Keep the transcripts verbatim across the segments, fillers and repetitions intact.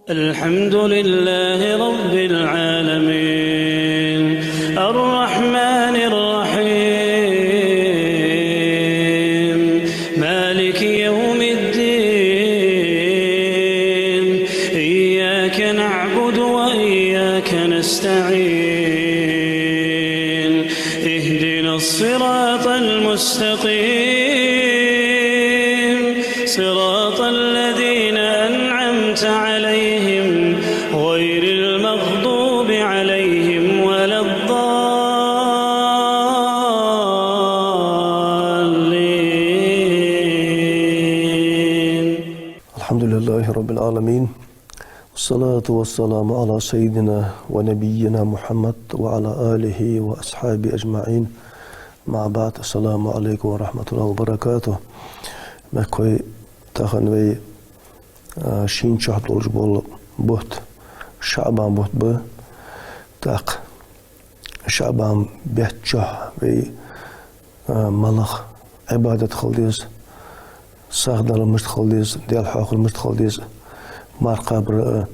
الحمد لله رب العالمين. الرحمن الرحيم. مالك يوم الدين. إياك نعبد وإياك نستعين. اهدنا الصراط المستقيم. صراط الذين أنعمت عليهم غير المغضوب عليهم ولا الضالين. الحمد لله رب العالمين. والصلاة والسلام على سيدنا ونبينا محمد وعلى آله وأصحابه أجمعين. أما بعد. السلام عليكم ورحمة الله وبركاته. Мехкахой, тахан вай, а, шин чохь долаш бола бутт ШаӀбан бутт ба. ТӀаккха ШаӀбан бетта чохь вай, а, малагӀа Ӏибадат хила деза, сагӀа дала мишта хила деза, Даьла хьоахавар мишта хила деза, марха кхабар, а,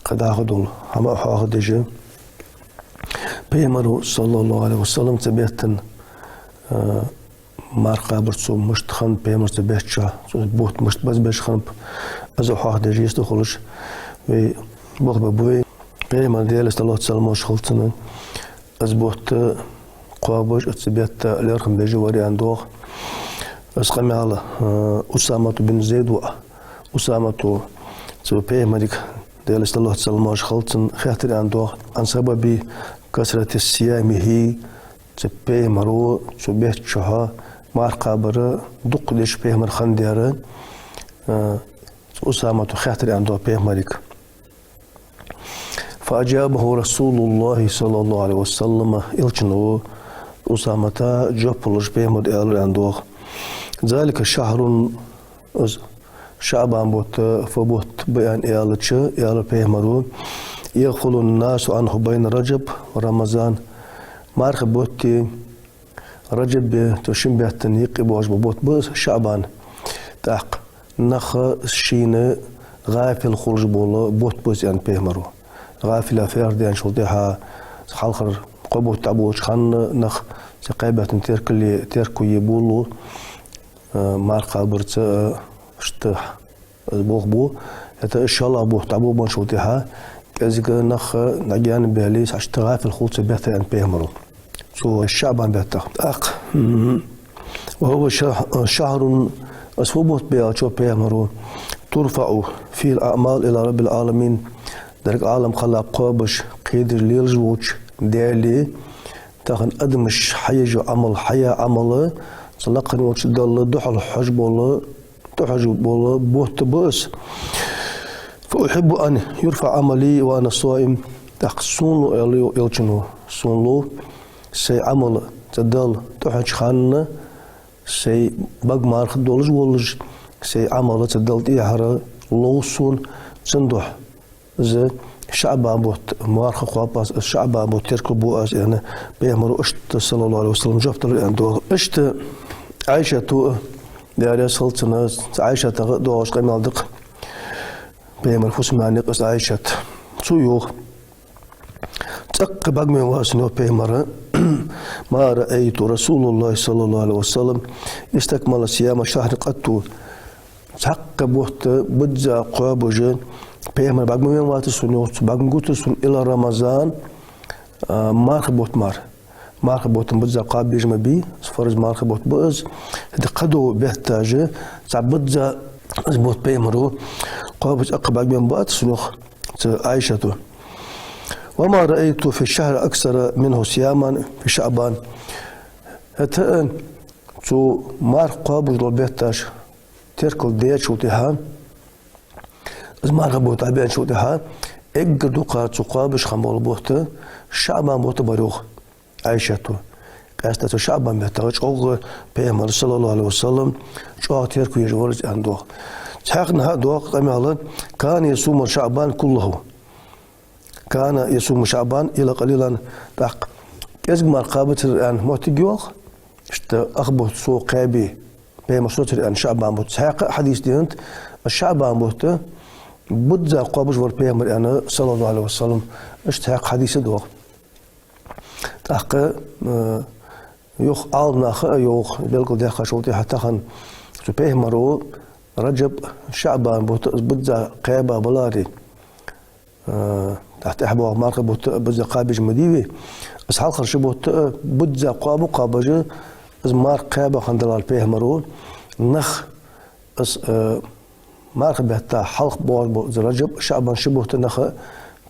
кхы дӀахо дола хӀама а хьоахадеш. Пайхамара, саллаллахӀу Ӏалайхи ва саллам, цу бетта, а, марха кхабар цо мишта хиннаб, Пайхамара цу бетта чохь, цу бутт мишта базбеш хиннаб, из а хьоахадеш, йист хулаш, вай болх бергба вай. Пайхамар, Даьла салот-саламаш хилда цунна, из бутт кхоабаш, цу бетта лерхӀам беш вар аьнна доагӀа. Из къамаьл, а, Усамату бин Зайда ва. Усамата цу Пайхамарга, Даьла салот-саламаш хилда цунна, хаьттар аьнна доагӀа: عن سبب كثرة صيامه. Цу Пайхамара цу бетта чухь марха кхабар дукха деш Пайхамар хиннадар, а, цу Усамата хаьттар аьнна доагӀа Пайхамарга. فأجابه رسول الله صلى الله عليه وسلم. Элчано Усамата жоп луш Пайхамара аьлар аьнна доагӀа: ذلك شهر. Из ШаӀбан бутт фу бутт ба аьнна аьлча, аьлар Пайхамара: يغفل الناس عنه بين رجب ورمضان. Мархий бутти Раджаби, цу шин бетта юкъе боагӀаш бола бутт ба из ШаӀбан. ТӀаккха нах шийна гӀафил хулаш бола бутт ба из аьннад Пайхамара. ГӀафил фу яхар да аьлча, цул тӀехьа хьалхара кхо бутт дӀаболалуча хана нах цу кхаь бетта теркал е, терко е болалу, а, марха кхабарца, а, иштта из болх бу. ХӀаьта шоллагӀа бутт дӀаболабенначул тӀехьа кӀезига нах дӀагаьна баьле, иштта гӀафил хул цу бетта аьннад Пайхамара. Цу ШаӀбан беттах. ТӀаккха, м, وهو ش-، شهر, из фу бутт ба аьлча Пайхамара: ترفع فيه الأعمال إلى رب العالمين. Деррига Ӏалам кхелла кхобаш кхедеш лелаш волча Даьла, тахан адамаш хьаеш йола Ӏамал, хьаяь Ӏамал, цу лакхе волча Далла духьал хьож бола, тӀахьож бола бутт ба из. فأحب أن يرفع عملي وأنا صائم. ТӀаккха сона лов, аьлар Элчано, сона лов сай Ӏамал цу Далла тӀахьоча хана, сай бага марха долаш волаш, сай Ӏамал цу Далла тӀехьара лов сона, цудухьа из ШаӀбан бутт марха кхоаб аз, из ШаӀбан бутт теркалбу аз, аьнна, Пайхамара иштта, саллаллахӀу Ӏалайхи ва саллам, жоп далар аьнна доагӀа. Иштта Ӏайшата, Даьла раьза хилва цунна, цу Ӏайшатах доагӀаш къамаьл да-кх. Пайхамара фусам-нана я-кх из Ӏайшат. Цо йоах: цӀаккха бӀаргавайнавац сона, йоах, Пайхамар, ما رأيت رسول الله صلى الله عليه وسلم استكمل صيام شهر قط. Цхьаккха бутт бизза кхоабаш Пайхамар бӀаргавайнавацар сона, йоах цо, бӀаргагуттар сона, إلا رمضان, а, мархий бутт мара. Мархий бутт бизза кхоабаш ма бий, фарз мархий бутт ба из. ХӀаьта кхыдола бетташ цхьа бизза из бутт Пайхамара кхоабаш цӀаккха бӀаргавайнавацар сона, йоах цу Ӏайшата. وما رأيت في الشهر أكثر منه صياما في شعبان. ХӀаьта цу марха кхоабаш долча бетташ теркал даьчул тӀехьа, из мархий бутт дӀабаьнначул тӀехьа, эггара дукха цо кхоабаш хинна бола бутт ШаӀбан бутт бар, йоах Ӏайшата. Къаьстта цу ШаӀбан бетта чӀоагӀа Пайхамар, саллаллахӀу Ӏалайхи ва саллам, чӀоагӀа терко еш вар из аьнна доагӀа. Цхьаькханахьа доагӀа къамаьл: كان يصوم شعبان كله. كان يصوم شعبان إلا قليلا. ТӀаккха кӀезига марха кхабацар аьнна моттиг йоах, иштта ах бутт сов кхаьбе, Пайхамар соцар аьнна ШаӀбан бутт. Цхьаькха а хьадис денад, ШаӀбан бутт бузза кхоабаш вар пайхамар аьнна, саллаллахӀу Ӏалайхи ва саллам, иштта хьакъ хьадис да. ТӀаккха, э, юха Ӏаламнаха а йоах, белгалдаьккхачул тӀехьа тахан цу пайхамаро Раджаб, ШаӀбан бутт бузза кхаьба баларе, э, тӀехьа боагӀа мархий бутт бузза кхаьбеш ма дий вай. Из хьалхара ши бутт бузза кхоаба кхоабаш, из марха кхаьба хиннадалар пайхамаро, нах из, э, мархий бетта хьалха боагӀаш бола из Раджаб, ШаӀбан ши бутт нах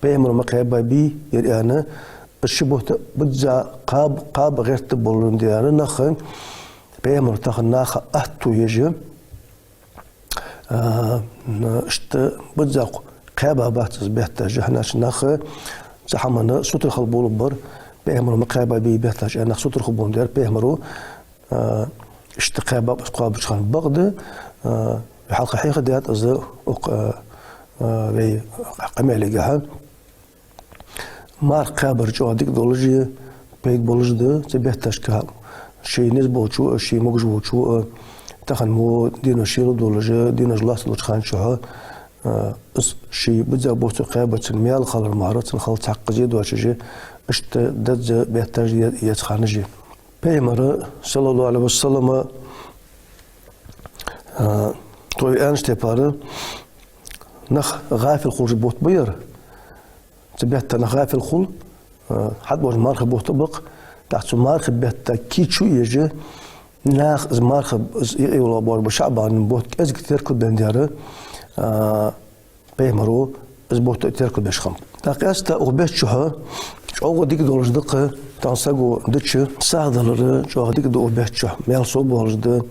пайхамаро ма кхаьббий ер аьнна, из ши бутт бузза кхаба, кхаба гӀерташ болаш дар нах, пайхамаро тахан наха аьттув еш, а, иштта бузза кхаьба бац из бетташ, хӀана аьлча нах цу хӀаманна сутара хила болаш бар, пайхамаро ма кхаьббий бетташ аьнна, нах сутара хила болаш дар пайхамаро, а, иштта кхаьба кхоабача хана. Бакъда, а, хьалха хьехадаьд из укх, а, а, вай къамаьлагахьа. Марха кхаьбар чӀоагӀа дика долаш а, пайда болаш да цу бетташка. Ший низ болчо а, ший могаш волчо а, тахан мо денош шийла долаш а, денош лоаца долча хана чухь а, из ший бузза бутт кхаьбача маьл хилар мара, цун хала цхьаккха зе доацаш а, иштта деза бетташ я, я цу хана а. Пайхамар, саллаллахӀу Ӏалайхи ва саллам, а, тхо аьннача тайпара, нах гӀафил хулаш бутт ба ер. Цу бетта нах гӀафил хул, а, хьатӀабоагӀаш мархий бутт ба-кх, тӀаккха цу мархий бетта кийчо а еш, наха из мархий, из юкъе йола боагӀаш бола ШаӀбан бутт кӀезига теркалбенна дар, а, пайхамаро из бутт а теркалбеш хиннаб. ТӀаккха къаьстта укх бетта чухь чӀоагӀа дика долаш да-кх, тахан саго дича сагӀа далар чӀоагӀа дика да укх бетта чухь, маьл совбоалаш да,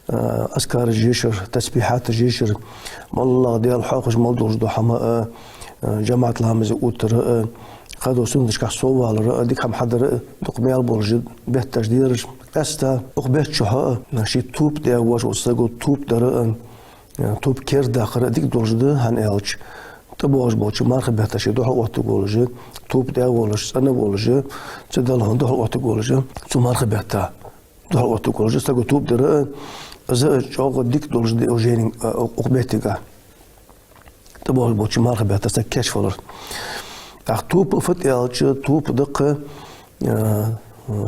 а, азкараш ешар, тасбихьаташ ешар, моллагӀа Даьла хьоахавеш мел долаш дола хӀама а, а, жамаӀат ламаз оттар а, кхыдола суннаташкахьа соввалар а, дика хӀама хьадар а, дукха маьл болаш бетташ да ераш. Къаьстта укх бетта чухь а ший тоба даь воаллаш волча саго тоба дар а, э, тоба кердадаккхар а дика долаш да, хӀана аьлча тӀабоагӀаш болча мархий бетта ший духьалъоттаргволаш, тоба даь воаллаш, цӀенвоаллаш, цу Даьла хьона духьалъоттаргволаш, цу мархий бетта духьалъоттаргволаш саго тоба дар а, из а чӀоагӀа дика долаш да укх жайнин, э, укх беттагахьа. ТӀабоагӀаш болча мархий бетта саг кийчвалар. ТӀаккха тоба фуд аьлча, тоба да-кх, э,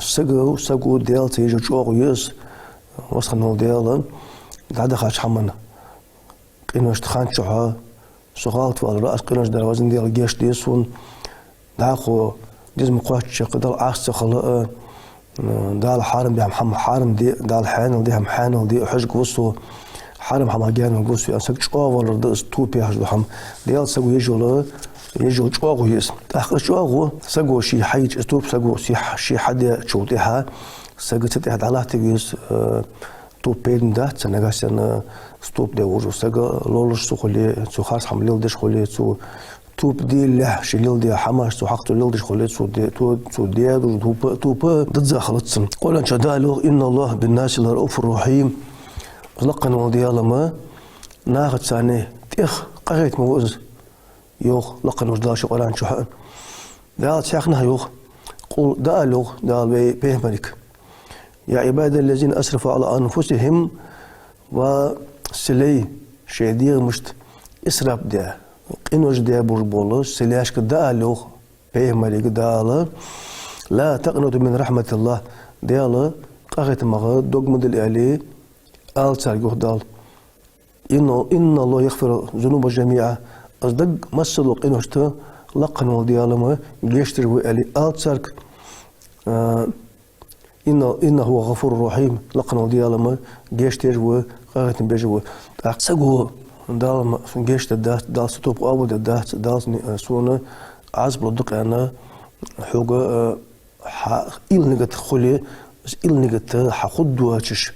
саго, саго Даьлаца еш чӀоагӀо я из, Веза хинна вола Даьла, дӀадахача хӀаман къиношта хана чухь со гӀалатвалар, аз къинош даьр, Веза Даьла, гешт де сона, дӀахо деза ма кхоачча, кхы Далла Ӏаса ца хила а, Дала хьарам даь хӀама хьарам де, Дала хьаьнал даь хӀама хьаьнал де а хьожаргва со, хьарам хӀамах гаьнаваргва со, аьнна саг чӀоагӀа валар да из тоба яхаш дола хӀама. Даьла саго еш йола, еш йола чӀоагӀо я из. ТӀаккха из чӀоагӀо саго ше хьаеча, из тоба саго ше, ше хьадаьчул тӀехьа, саг цу тӀа дӀалатта веза, э, тоба пайдана дац цунна, нагахьа санна из тоба даь воаллаш вола саг ловлаш цо хуле, цо харц хӀама леладеш хуле, цо тоба делалехь ше леладаь хӀамаш цо хьакъ цо леладеш хуле, цо де-, то-, цо даь дола тоба, тоба дизза хилац цунна. Къуръан чу Дала йоах: «إن الله بالناس لرءوف رحيم». Лакха хинна вола Даьла-м нахаца царна тӀех къахетаме ва из, йоах Лакха хинна волча Дала ший Къуръан чухь а. Дала цхьаькханахьа йоах: «قل», дӀаала, йоах Дала вай пайхамарга: «يا عبادي الذين أسرفوا على أنفسهم», ва са лай, шоай дегӀамашта исраф даь, къинош даь болаш бола са лаьшка дӀаала, йоах пайхамарга Дала: «لا تقنطوا من رحمة الله», Даьла къахетамах дог ма дилла, аьле, ала царга, йоах Дала. «إن، إن الله يغفر الذنوب جميعا». Из даг массадола къиношта Лакха хинна вола Даьла-м гешт деш ва, аьле, ала царга. А, «إن، إنه هو الغفور الرحيم», Лакха хинна вола Даьла-м гешт деш ва, къахетам беш ва. ТӀаккха саго Дала-м сона гешт дергдац, Дала са тоба къоабалдергдац, Дала сона, сона Ӏазап лургда-кх аьнна, хьога, а, хьа илла нигат хуле, из илла нигат хьа хургдоацаш,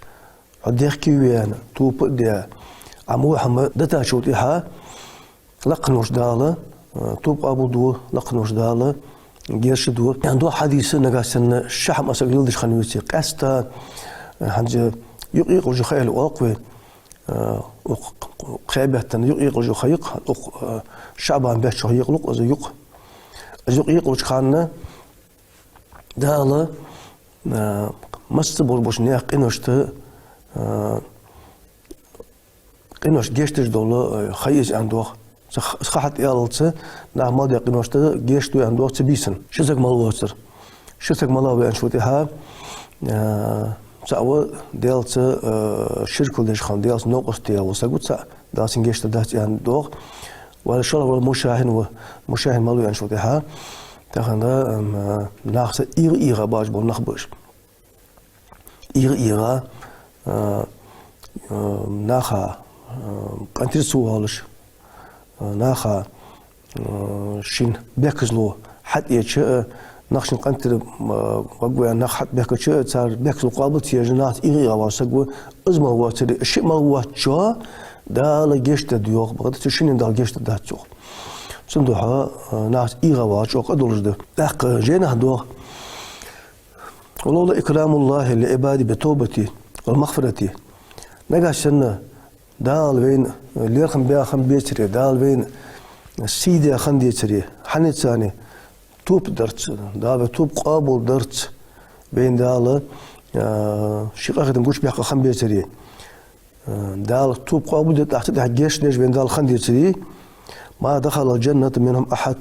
хьо дехке вена, тоба а даь, Ӏа мо хӀама дитачул тӀехьа, Лакха хинна волча Дала, э, тоба къоабалду, Лакха хинна волча Дала гешт ду. Ян ду хьадис, нагахьа санна ши хӀама саг леладеш хинна веце, къаьстта, э, хӀанз юкъ екъалуш ха аьле оал-кх вай, э, укх кхаь бетта юкъ екъалуш ха я-кх, укх, э, ШаӀбан бетта чухь екъалу-кх из юкъ. Из юкъ екъалуча хана Дала, а, масса болаш болча наьха къиношта, а, къиношта гешт деш дола, а, ха я из, аьнна доагӀа. Цу х-, ха хьатӀаяллалца нах мел даь къиношта гешт ду аьнна доагӀа цу бийсан. Ши саг мел воацар. Ши саг мел ва аьнначул тӀехьагӀа, а, цаӀ ва Даьлаца, а, ширк деш хинна, Даьлаца новкъост даь вола саг ва цаӀ, Дала цунна гешт дергдац аьнна доагӀа. Вале шоллагӀвар мушахьин ва, мушахьин мел ва аьнначул тӀехьагӀа, тахан, ам, а, нах са эгӀа-эгӀа бажа бола нах ба уж. ЭгӀа-эгӀа, а, а, наха, а, къинтӀера ца воалаш, а, наха, а, шийна бехказло хьатӀаеча, а, нах шийна къинтӀера, а, варгваьнна нах хьатӀабехкача, а, цар бехказло къоабал ца еш, нахаца эгӀа-эгӀа вола саг ва, из мел воацаре, шиъ мел воацачоа Дала гешт дергда йоах, бакъда цу шинне Дала гешт дергдац йоах. Цудухьа, а, нахаца эгӀа вала чӀоагӀа къа долаш да. ТӀаккха жайнахьа доагӀа: «ولولا إكرام الله لعباده بالتوبة والمغفرة». Нагахьа санна Дала вайна лерхӀам баь хинна бецаре, Дала вайна сий даь хинна децаре, хьаницани тоба дарца, Дала вай тоба къоабал дарца, вайна Дала, а, ший къахетам гучабаьккха хинна бецаре, Дала тоба къоабал деш, тӀаккха цу тӀехьа гешт деш вайна Дала хинна децаре, «ما دخل الجنة منهم أحد».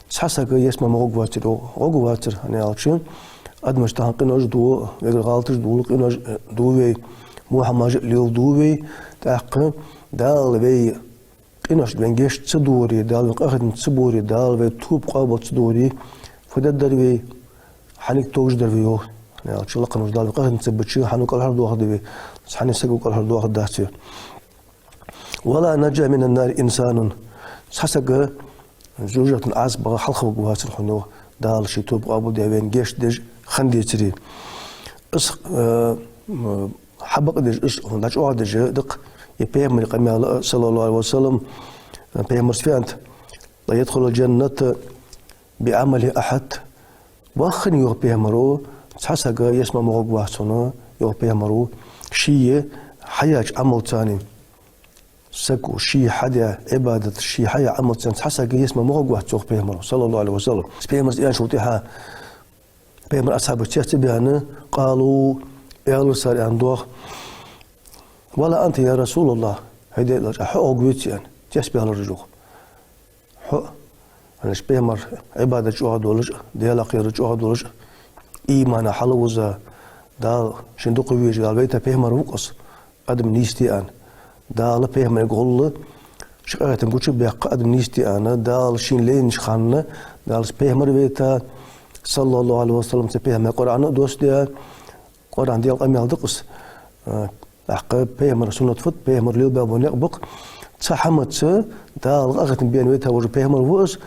Цхьа саг ялсмале ма гӀоргвацар, гӀоргвацар, хӀана аьлча, адамаш тахан къинош ду, вайгара гӀалаташ ду, къинош ду вай, во хӀамаш леладу вай, тӀаккха Дала вай къиношта вайна гешт ца даре, Дала вайна къахетам ца боаре, Дала вай тоба къоабал ца даре, фу дергдар вай, хьанга товш дар вай йоах. ХӀана аьлча лакха волча Дала вай къахетам ца бича, хьан кӀалхардоахаргда вай, цхьанне саго кӀалхардоахаргдац вай. «ولا نجا من النار إنسان». Цхьа саг жожагӀатен Ӏазапах хьалхаваргвацар хьона йоах, Дала ший тоба къоабал даь вайна гешт деш хинна децаре. Из, э, м, хьабакъдеш, из хьона дӀачӀоагӀдеш да-кх, е пайхамара къамаьл а, صلى الله عليه وسلم, пайхамара фу аьннад: «لا يدخل الجنة بعمله أحد». Ваххана, йоах пайхамара, цхьа саг ялсмале ма гӀоргвац хьона, йоах пайхамара, ший хьаяьча Ӏамалцани. Саго ший хьадаь Ӏибадат, ший хьаяь Ӏамалцани цхьа саг ялсмале ма гӀоргвац, йоах пайхамара, صلى الله عليه وسلم. Пайхамара из аьнначул тӀехьагӀа пайхамара асхьабаш цецбаьнна, «قالوا», аьлар цар, аьнна доагӀа: «ولا أنت يا رسول الله», хӀай Даьла элча, хьо а гӀоргвеций, аьнна, цецбаьлар уж йоах. Хьо а, хӀана аьлча пайхамар Ӏибадата чӀоагӀа долаш, Даьлах кхерара чӀоагӀа долаш, имана хьалвуза, Дала шийна дукха везаш, Дала вайта пайхамар ва-кх из, адам нийсде аьнна. Дала пайхамарга гӀолла ший къахетам гучабаьккха адам нийсде аьнна, Дала шийна лайнача хана, Дала из пайхамар вайта, صلى الله عليه وسلم, цу пайхамара Къуръан а доссадаь, Къуръан Даьла къамаьл да-кх из. А, тӀаккха пайхамара суннат фуд, пайхамара лелабаь бола никъ ба-кх. Цу хӀамаца Дала къахетам баь вайта везаш вола пайхамар ва из.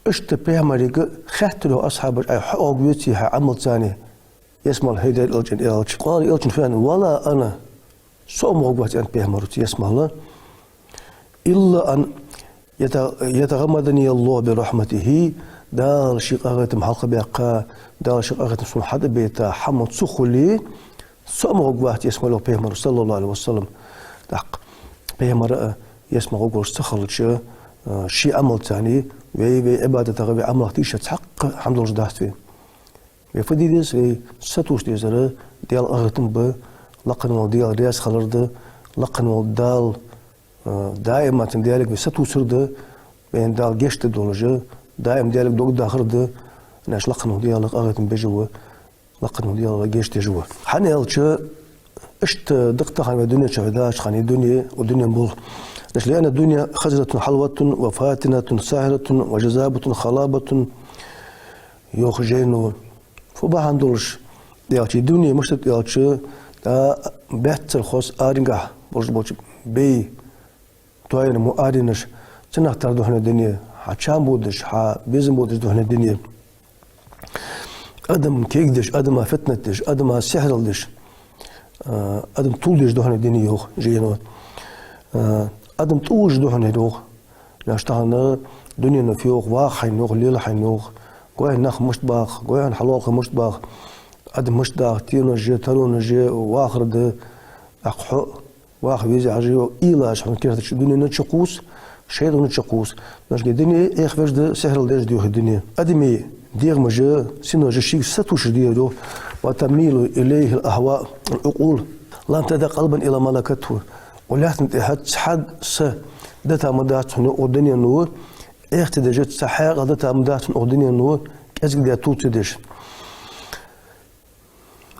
Иштта пайхамарга хаьттар йоах асхьабаша: «Ай, хьо а гӀоргвеций хьай Ӏамалцани ялсмале, хӀай Даьла элча?» — аьнна аьлча. «قال», элчано фу аьннад: «ولا أنا». Со а ма гӀоргвац, аьннад пайхамара, ялсмале. «إلا أن يت-، يتغمدني الله برحمته», Дала ший къахетам хьалхабаьккха, Дала ший къахетам сона хьатӀабайта хӀама ца хуле, со а ма гӀоргвац ялсмале, йоах пайхамара, صلى الله عليه وسلم. ТӀаккха пайхамар а ялсмале гӀоргволаш ца хилча, а, ший Ӏамалцани, вай, вай Ӏибадатах, вай Ӏамалах тийша цхьаккха хӀама долаш дац вай. Вай фу де деза, вай сатувса дезар Даьла къахетам ба, лакха вола Даьла раьза хилар да, лакха вола Дала, а, даим цу Даьлага вай сатувсар да, вайна Дала гешт дергдолаш, даим Даьлага дог дахар да, хӀана аьлча лакха вола Даьла къахетам беш ва, лакха вола Даьла гешт деш ва. ХӀана аьлча, иштта да-кх тахан вай дунен чу вай дӀача хана, дуне, укх дунен болх. Значит, «لأن الدنيا خزرة حلوة وفاتنة ساحرة وجذابة خلابة», йоах жайно. Фу бахьан долаш аьлча, дуне мишта да аьлча, тӀа баьццара хоза аренгахьа болаш болча бай тоаяьнна мо аренаш, цунах тара да хьона дуне, хьа чам бодаш, хьа безам бодаш да хьона дуне. Адам кегдеш, адама фитнат деш, адама сихьрал деш, а, адам тувладеш да хьона дуне, йоах жайно. А, адам тӀаужаш да хьона, йоах. Наш тахан дунено фу йоах, ваха хьайна, йоах, лела хьайна, йоах. Гой хьона нах мишта бах, гой хьона хьалолха мишта бах. Адам мишта дах, тенош же, таронаш же, вахар да. ТӀаккха хьо ваха веза хьажа, йоах, уйлаш хьона керта чу дунено чукхувс, шайтӀано чукхувс. Наш ге дуне Ӏехавеш да, сихьрал деш да, йоах, дуне. Адамий дегӀамаш а, синош а шийга сатувсаш дезар, йоах. «وتميل إليه الأهواء والعقول، لم تدع قلبا إلا ملكته». Укх лаьттан тӀа цхьа са дита ма дац хьона укх дунено, Ӏеха ца деш, цхьа хьаькъал дита ма дац хьона укх дунено, кӀезига даь тувла ца деш.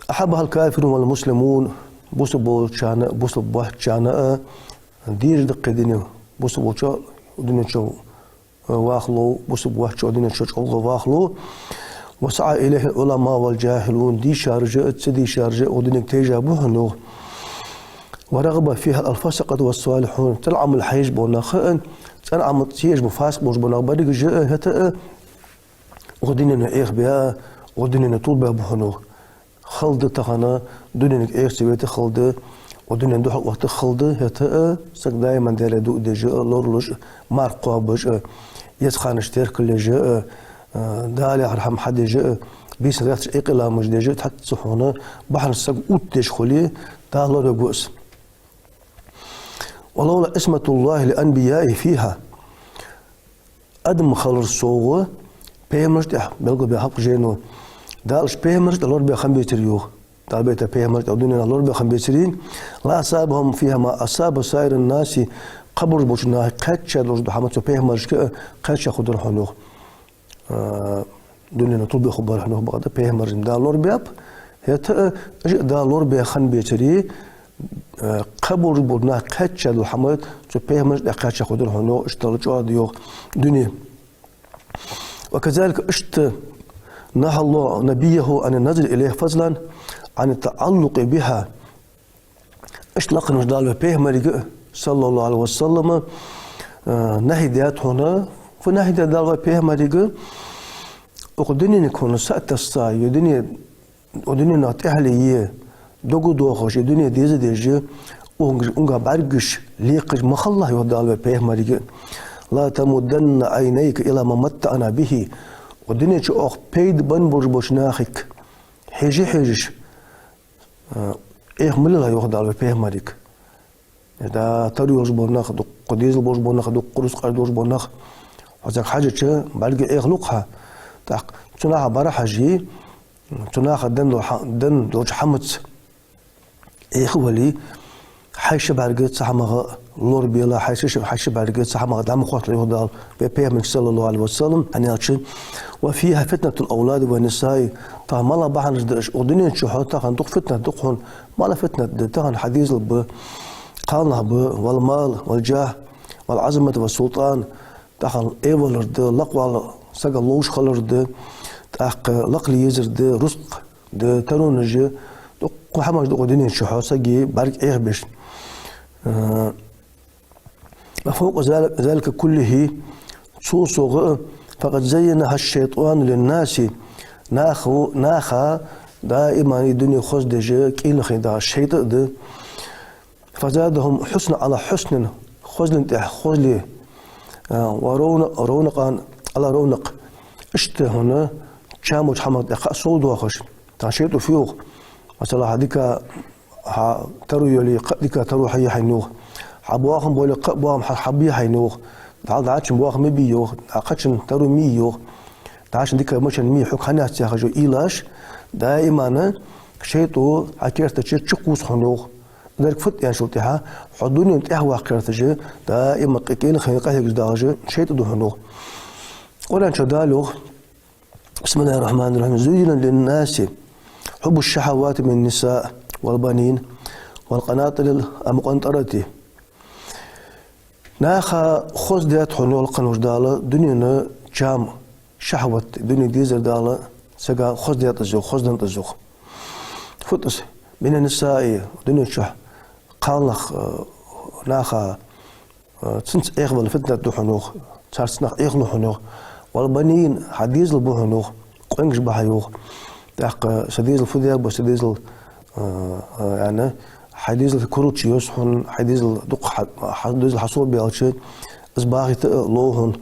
أحبها الكافرون والمسلمون, бусалба болчарна а, бусалба боацачарна а дезаш да-кх из дуне, бусалба волча дунен чу вахалу, бусалба воацача дунен чу чӀоагӀа вахалу. وسعى إليه العلماء والجاهلون, дийшараш а, ца дийшараш а укх дунега тайжа ба хьона, йоах. ورغب فيها الفسقة والصالحون, цӀена Ӏамал хьаеш бола нах а, цӀена Ӏамал ца еш бола фасикъ болаш бола нах берригаш а, хӀаьта а укх дунено Ӏехабаь а, укх дунено тувлабаь ба хьона, йоах. Хала да тахан дуненга Ӏеха ца вайта хала да, укх дунен духьал отта хала да, хӀаьта а саг даиман Даьлага дуӀа деш а, лоралуш а, марха кхоабаш а, еза ханаш теркал еш а, Дала яхар хӀама хьадеш а, бийсан гӀерташ Ӏийкъа ламазаш деш а, цхьацца хьона бахьан саг оттадеш хуле, Дала лоравергва из. ولولا عصمة الله لأنبيائه فيها, адам хилар совгӀа пайхамарашта тӀехьа белгалбаь хьалха жайно, Дала уж пайхамарашта тӀа лорабаь хиннабецаре, йоах. Дала бейта пайхамарашта тӀа дунен лорабаь хиннабецаре, لأصابهم فيها ما أصاب سائر الناس, кхыболаш болча наха кхаьча долаш дола хӀама цу пайхамарашка а кхаьча хургдар хьона, йоах. А, дунено тувлабаь хургбар хьона, йоах, бакъда пайхамараш Дала лорабаьб, хӀаьта а уж а Дала лорабаь хиннабецаре, а, кхыболаш болча наха кхаьча дола хӀама цу пайхамарашта тӀа кхаьча хургдар хьона, йоах, иштта Дала чӀоагӀа да, йоах, дуне. وكذلك, иштта, نهى الله نبيه عن النظر إليها فضلا عن التعلق بها. Иштта лакхе волча Дала вай пайхамарга а, صلى الله عليه وسلم, а, нахьи даьд хьона, фу нахьи даьд Дала вай пайхамарга, укх дуненга хьона са а тесса, е дуне, укх дуненах тӀехьале е, дог а доахаш, е дуне деза а деш, укхунга, укхунга бӀаргаш лекхаш ма хилалахь, йоах Дала вай пайхамарга. لا تمدن عينيك إلى ما متعنا به. Укх дунен чу оаха пайда бенна болаш болча нахага хьежа-хьежаш, а, Ӏеха ма лелахь, йоах Дала вай пайхамарга. Да, таро йолаш бола нах, дукха дезал болаш бола нах, дукха рузкъаш долаш бола нах, хьо царга хьежача, бӀарга Ӏехалу-кх хьа. ТӀаккха цу наха бӀарахьажий, цу наха денна дола хӀа-, денна долча хӀамаца Ӏеха а валий, хьай ши бӀарг цу хӀамах лорабелахь, хьай ши, хьай ши бӀарг цу хӀамах дӀа ма хотталахь, йоах Дала вай пайхамарга, صلى الله عليه وسلم, хӀана аьлча: وفيها فتنة الأولاد والنساء. Тахан малагӀа бахьанаш да уж, укх дунен чу хьо тахан дукха фитнат да-кх хьона. МалагӀа фитнат да? Тахан хьа дезал ба, кхалнах ба, والمال والجاه والعظمة والسلطان. Тахан эвалар да, лакхвала сага ловш хилар да, тӀаккха лакхле езар да, рузкъа да, таронаш я, дукха хӀамаш да укх дунен чу хьо сага бӀарг Ӏехабеш. А, وفوق ذلك، ذلك كله, цул совгӀа а, فقد زينها الشيطان للناس, наха, наха даиман из дуне хоза деш кӀийлен хиннад шайтӀа а да. فزادهم حسنا على حسن, хозал тӀехьа хозал, а, ورون-، رونقا على رونق. Иштта хьона чам болча хӀамах тӀа кхы а сов доахаш. Тахан шайтӀо фу йоах? Масала, хьа дика, хьа таро йоле, кхы а дика таро хьае хьайна, йоах. Хьа боахам боле, кхы а боахам хьа-, хьабе хьайна, йоах. Дала дӀачун боахам ма бий, йоах. ДӀа кхычун таро ма йий, йоах. ДӀачун дика машен ма йий, хьога хӀана яц яхаш йола уйлаш даиман шайтӀо хьа керта чу чукхувс хьона, йоах. Дерг фуд аьнначул тӀехьа, хьо дунен тӀехьаваккха гӀерташ, даиман кӀи-, кӀийлен хинна къахьегаш доагӀаш шайтӀа да хьона, йоах. Къуръан чу Дала йоах: بسم الله الرحمن الرحيم. زين للناس حب الشهوات من النساء والبنين والقناطير المقنطرة. Наха хоза даьд хьона, йоах лакхе волча Дала, дунен чам, шахьват, дунен дезар Дала сага хоза даьд из, йоах, хоза деннад из, йоах. Фуд из? من النساء, дунен чу кхалнах, а, наха, а, цунца Ӏехавала фитнат да хьона, йоах, царца нах Ӏехалу хьона, йоах. والبنين, хьа дезал ба хьона, йоах, къонгаш ба хьа, йоах. ТӀаккха са дезал фу дергба, са дезал, а, а, яьнна, хьай дезал куралча йос хьона, хьай дезал дукха хьа-, хьа дезал хьасов баьлча, из бахийта а лов хьона.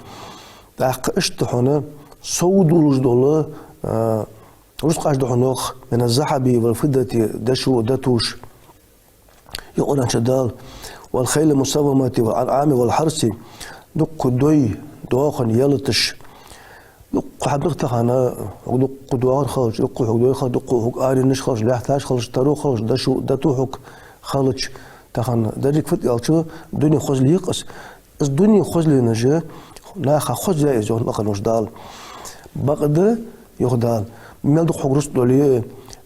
ТӀаккха иштта хьона сов долаш дола, а, рузкъаш да хьона, йоах, من الذهب والفضة, дошо, дотош. Йоах Къуръан чу Дала: والخيل المسومة والأنعام والحرث. Дукха дой, доахан, ялаташ. Дукха хӀама да-кх тахан, хьога дукха доахар хилча, дукха хьога дой хилча, дукха хьога аренаш хилча, лаьтташ хилча, таро хилча, дошо, дото хьога хилча, тахан деррига фуд аьлча, дуне хозал я-кх из. Из дуне хозленаш наха хозъяь я из, йоах лакхаволча Дала. Бакъда, йоах Дала, мел дукха хьога рузкъа дале а,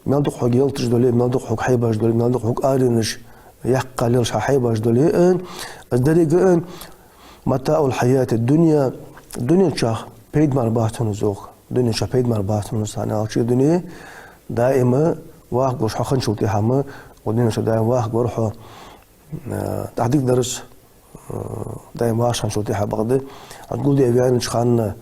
мел дукха хьога ялаташ дале а, мел дукха хьога хьайбаш дале а, мел дукха хьога аренаш яккха лелаш хьа хьайбаш дале а, из деррига а متاع الحياة الدنيا, дунен чу пайда мара бац хьона из, йоах. Дунен чу пайда мара бац хьона из, хӀана аьлча дуне даим вахаргволаш хьо хинначул тӀехьагӀа, укх дунен чу даим вахаргвар хьо, э, тӀаккха дика дар из, э, даим вахаш хинначул тӀехьагӀа. Бакъда хьо гулде ваьннача хана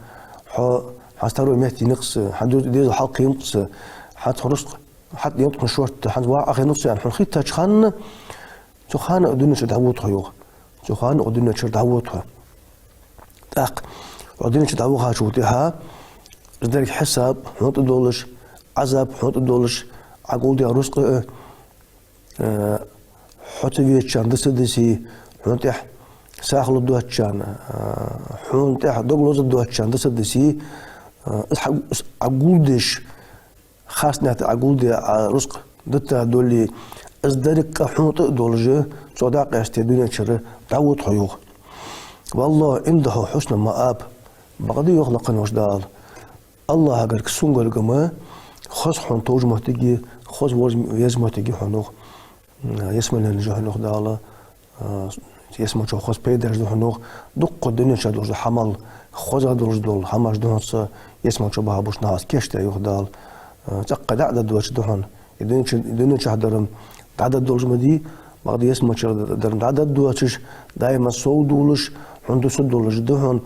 хьо, хьа старой метте нукъ са, хьа дезал хьалкхийнакъ са, хьа цхьа рузкъа хьатӀаенакъ шортта, хьа ваха Ӏохайнакъ са аьнна хьона хеттача хана, цу хана а дунен чура дӀавода хьо, йоах. Цу хана а дунен чура дӀавода хьо. ТӀаккха хьо дунен чу дӀавахачул тӀехьагӀа, из деррига хьисаб хьона тӀа долаш, Ӏазаб хьона тӀа долаш, Ӏа гулдаь рузкъа а, э, хьо ца везачарна да ца дисе, хьона тӀехьа сагӀа лу доацачарна, э, хьона тӀехьа дог лаза доацачарна да ца дисе, э, из хьа, из Ӏа гулдеш, харц наькъа тӀа Ӏа гулдаь, Ӏа рузкъа дита дале, из деррига къа хьона тӀа а долаш, цо дӀакъаьста дунен чура дӀавода хьо, йоах. والله عنده حسن المآب. Бакъда, йоах лакхаволча Дала, АллахӀагара, цунгарга ма хоза хьона товш моттиг я, хоза веза, веза моттиг я хьона, йоах. Ялсмален жа хьона, йоах Дала, а, ялсмала чу хоза пайдаш да хьона, йоах. Дукха дунен чу долаш дола хӀамал, хоза долаш дола хӀамаш да хьона цу ялсмала чу бахьа болча наха кийчдаь, йоах Дала. А, цӀаккха дӀа а дӀадоацаш да хьона. Из дунен чу, дунен чу дар-м дӀадоацаш долаш ма дий, бакъда ялсмала чу дар-м дӀадоацаш, даим сов долаш, хьона дусаргдолаш да хьона.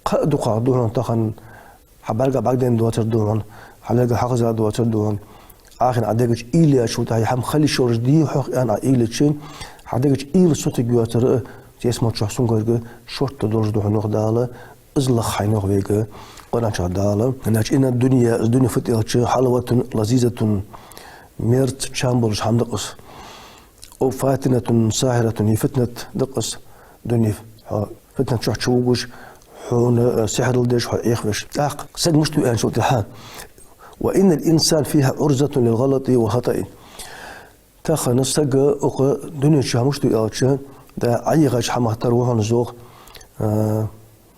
Кхы а дукхагӀа да хьона тахан, хьа бӀарга бӀаргадайна доацар да хьона, хьа лерга хьахеза доацар да хьона. Ӏа хьайна Ӏа дега чу уйла яьчул тӀехьагӀа, хӀама хила йиш йолаш дий хьох аьнна Ӏа уйла йича, хьа дега чу уйла сутаргйоацар а ялсмала чу цунгарга шортта долаш да хьона, йоах Дала. Из лаха хьайна, йоах, вайга Къуръан чу Дала. Иначе إن الدنيا, из дуне фуд аьлча, حلوة لذيذة, мерза чам болаш хӀама да-кх из. أو فاتنة ساحرة, е фитнат да-кх из дуне, хьо фитнат чу чувугаш, хьона, э, сихьрал деш, хьо Ӏехавеш. ТӀаккха саг мишта ва аьнначул тӀехьагӀа: وإن الإنسان فيها عرضة للغلط والخطأ. Тахан саг укх дунен чу мишта ва аьлча, да, Ӏайгӏача хӀамах тара ва хьона из, йоах, э,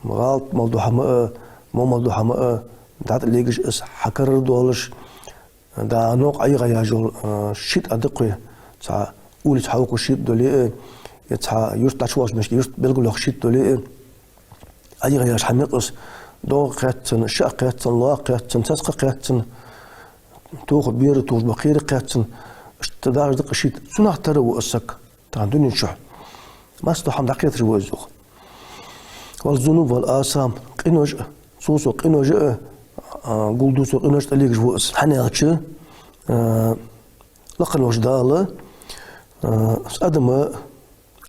гӀалат мел дола хӀама а, во мел дола хӀама а, дӀатӀалегаш из хьакарара долаш, да, новкъа Ӏайгӏа яжал, а, шийтта даккхе, цхьа улица хьалкхувш шийтта дале а, е цхьа юрт дӀачувоалаш мишта юрт белгалъеш шийтта дале а, Ӏайгӏа яжа хӀама я-кх из, догӀа кхаьчцан, ша кхаьчцан, лоа кхаьчцан, цаскха кхаьчцан, тоха бера тохаш ба кхера кхаьчцан, иштта дагӀаш да-кх шийтта, цунах тара ва из саг. Тахан дунен чу массадола хӀама дӀакхеташ ва из, йоах. والذنوب والآثام, къинош а, цул совгӀа къинош а, а, гулду цо къинош а тӀалегаш ва из. ХӀана аьлча, а, лакхаволча Дала, а, из адам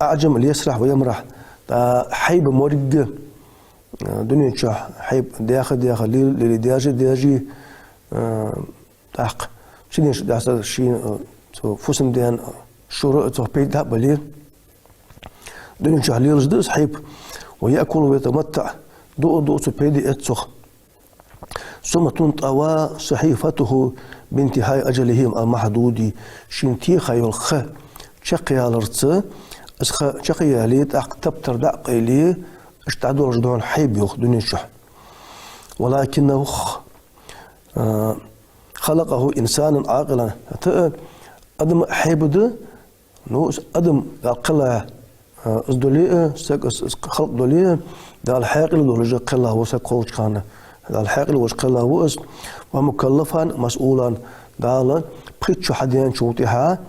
أعجم ليسرح ويمرح, тӀа хьайба морг а, а, дунен чу хьайба даьха а даьха, лела а лелае, даьже а даьже, а, тӀаккха цу ден чу дӀаса шийна, а, цу фусам-даьна, а, шура а цох пайда а бале, дунен чу лелаш да из хьайба. ويأكل ويتمتع, дуа а дуъ цо, пайда а эц цох. ثم تنطوى صحيفته بانتهاء أجله المحدود. Шийна теха йола ха чакхъяларца, из ха чакхъяле, тӀаккха таптар дӀа а къайле, иштта дӀадолаш да хьона хьайба, йоах, дунен чу. ولكنه خلقه إنسانا عاقلا. ХӀаьта а адам хьайба да, ну, из адам Дала кхелла, а, из дале а, саг из, из халкъ дале а, Дала хьаькъал долаш кхелла ва саг кхоллача хана. Дала хьаькъал волаш кхелла ва из, ومكلفا مسؤولا. Дала пхийтта шу хьаденачул тӀехьагӀа,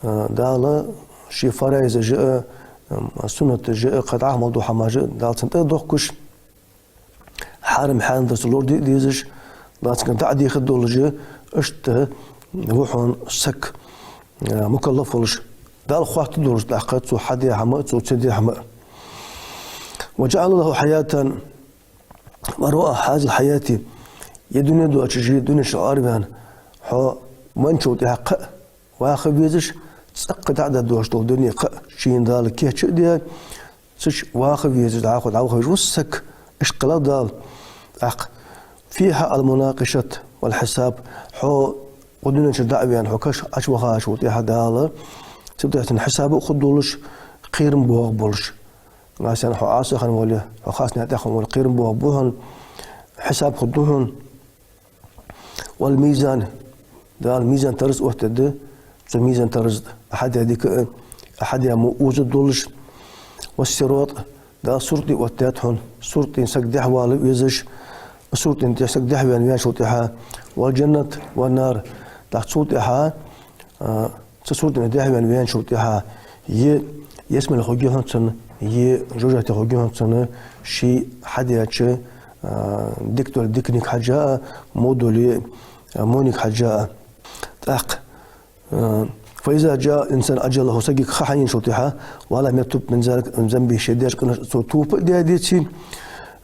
а, Дала ший фарайзаш а, м, суннаташ а, кхы дӀахо мел дола хӀамаш а Дала цунна тӀадохкаш, хьарам хьандарца лораде а дезаш, лацкъа дӀа а дехаргдолаш, иштта ва хьона саг, а, мукаллаф волаш, Дала хоаттаргдолаш тӀаккха цо хьадаь хӀама а, цо ца даь хӀама а. وجعل له حياة وراء هذه الحياة. Ер дуне доацаш, дунен чу араваьнна, хьо венначул тӀехьагӀа кхы а ваха везаш, цӀаккха дӀа а дӀадоагӀаш дола дуне кхы а шийна Дала кийча а даь, цу чу ваха везаш, дӀахо дӀаваха везаш ва саг, иштта кхелла Дала. ТӀаккха فيها المناقشة والحساب. Хьо укх дунен чу дӀа а ваьнна, хьо каша Ӏочувахачул тӀехьагӀа Дала цу тӀехьа цунна хьисаб а хургдолаш, кхерам боагӀаргболаш. Масала, хьо Ӏаса хинна вале, хьо хасна тӀехьа хинна вале, кхерам бохабу хьона, хьисап хургда хьона. والميزان, Дала мизан-тараз оттаду, цу мизан-тараза тӀа хьадаь дика а, хьадаь во оза долаш. والصراط, Дала сират оттадаьд хьона, сиратах саг дехьавала везаш, сиратах тӀа саг дехьаваьнна ваьнначул тӀехьагӀа. والجنة والنار, тӀаккха цул тӀехьагӀа, а, цу сиратах дехьаваьнна ваьнначул тӀехьагӀа, е ялсмале хургья хьона цунна, е жожагӀате хургья хьона цунна, ше хьадаьча, а, дика дале диканга хьежжа а, во дале, а, вонга хьежжа а. ТӀаккха, а, فإذا جاء الإنسان أجله, сагага ха хьаенначул тӀехьагӀа, ولم يتب من ذلك, من ذنبه, ше даьча къиношта цо тоба а даь деце,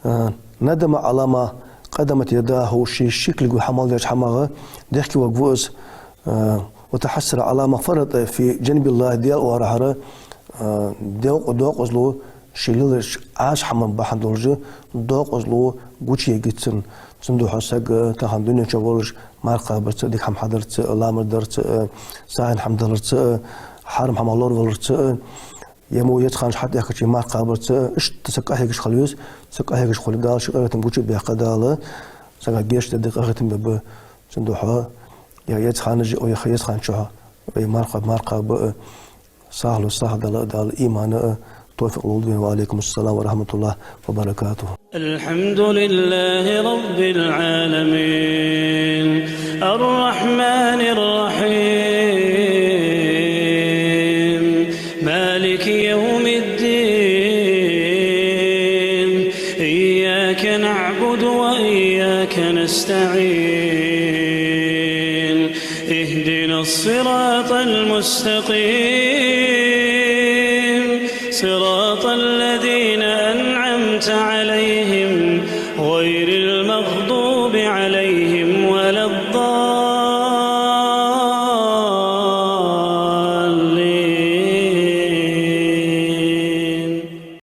а, ندم على ما قدمت يداه, ше шийга хьамал даьча хӀамах дехке варгва из, а, وتحسر على ما فرط في جنب الله, Даьла оагӀорахьара, а, докъ-, докъазло, ше лелача Ӏаса хӀаман бахьан долаш докъазло гучаергья цунна. Цудухьа саг тахан дунен чу волаш марха кхабарца а, дика хӀама хьадарца а, ламаз дарца а, сагӀийна хӀама даларца а, хьарам хӀамах лораваларца а, е мо еза ханаш хьатӀехкача марха кхабарца а, иштта саг къахьегаш хила веза, саг къахьегаш хуле, Дала ший къахетам гучабаьккха, Дала сага гешт дергда, къахетам бергба. Цудухьа, е еза ханаш, е еза хана чухь вай марха, марха кхаба а, сагӀа лу, сагӀа дала а, Дала иман а, тоуфикъ лолда вайна. وعليكم السلام ورحمة الله وبركاته. الحمد لله رب العالمين. الرحمن الرحيم. مالك يوم الدين. إياك نعبد وإياك نستعين. اهدنا الصراط المستقيم، صراط الذين أنعمت عليهم، غير المغضوب عليهم ولا الضالين.